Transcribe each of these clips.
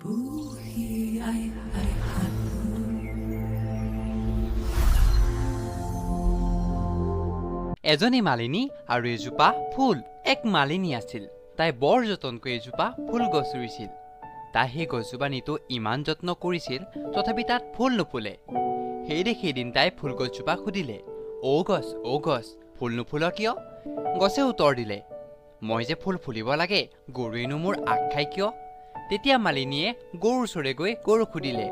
বুঢ়ী আই সাধু। এজনী মালিনী আৰু এজোপা ফুল। এক মালিনী আছিল। তাই বৰ যতনকৈ এজোপা ফুল গছ ৰুইছিল। তাই সেই গছজোপা নিতৌ ইমান যত্ন কৰিছিল, তথাপি তাত ফুল নুফুলে। সেই দেখি এদিন তাই ফুল গছজোপা সুধিলে, অ' গছ, অ' গছ, ফুল নুফুল কিয়? গছে উত্তৰ দিলে, মই যে ফুল ফুলিব লাগে, গৰুৱেনো মোৰ আগ খাই কিয়? তেতিয়া মালিনীয়ে গৰুৰ ওচৰলৈ গৈ গৰুক সুধিলে,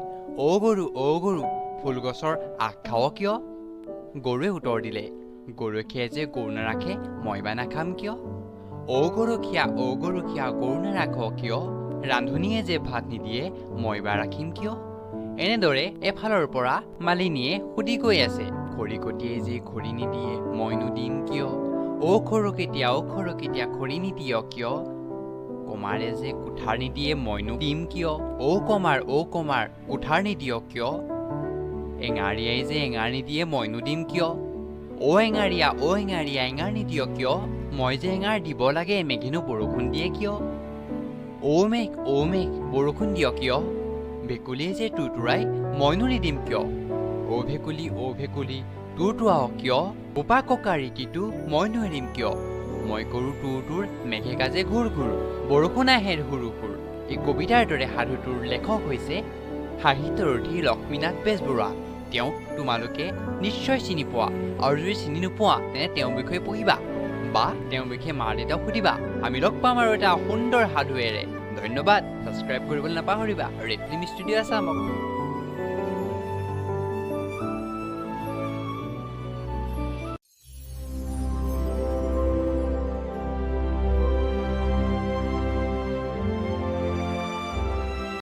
অ' গৰু, অ' গৰু, ফুল গছৰ আগ খাৱ কিয়? গৰুৱে উত্তৰ দিলে, গৰখীয়াই যে গৰু নাৰাখে, মই বা নাখাম কিয়? অ' গৰখীয়া, অ' গৰখীয়া, গৰু নাৰাখ কিয়? ৰান্ধনীয়ে যে ভাত নিদিয়ে, মই বা ৰাখিম কিয়? এনেদৰে এফালৰ পৰা মালিনীয়ে সুধি গৈ আছে, খৰিকটীয়াই যে খৰি নিদিয়ে, মইনো দিম কিয়? অ' খৰকেটীয়া, অ' খৰকেটীয়া, খৰি নিদিয় কিয়? কমাৰে যে কুঠাৰ নিদিয়ে, মইনো দিম কিয়? অ' কমাৰ, অ' কমাৰ, কুঠাৰ নিদিয় কিয়? এঙাৰীয়াই যে এঙাৰ নিদিয়ে, মইনো দিম কিয়? অ' এঙাৰীয়া, অ' এঙাৰীয়া, এঙাৰ নিদিয় কিয়? মই যে এঙাৰ দিব লাগে, মেঘেনো বৰষুণ দিয়ে কিয়? অ' মেঘ, অ' মেঘ, বৰষুণ দিয় কিয়? ভেকুলীয়ে যে টোৰটোৰাই, মইনো নিদিম কিয়? অ' ভেকুলী, অ' ভেকুলী, টোৰটোৰাৱ কিয়? বোপা ককাৰী কিটো, মইনো এৰিম কিয়? মই কৰোঁ টোৰ টোৰ, মেঘে গাজে ঘূৰ ঘূৰ, বৰষুণ আহে হুৰ হুৰ। এই কবিতাৰ দৰে সাধুটোৰ লেখক হৈছে সাহিত্যৰথী লক্ষ্মীনাথ বেজবৰুৱা। তেওঁক তোমালোকে নিশ্চয় চিনি পোৱা, আৰু যদি চিনি নোপোৱা তেনে তেওঁৰ বিষয়ে পঢ়িবা বা তেওঁৰ বিষয়ে মা দেউতাক সুধিবা। আমি লগ পাম আৰু এটা সুন্দৰ সাধুৱেৰে। ধন্যবাদ। ছাবস্ক্ৰাইব কৰিবলৈ নাপাহৰিবা ৰেড ফিল্ম ষ্টুডিঅ' আছামক।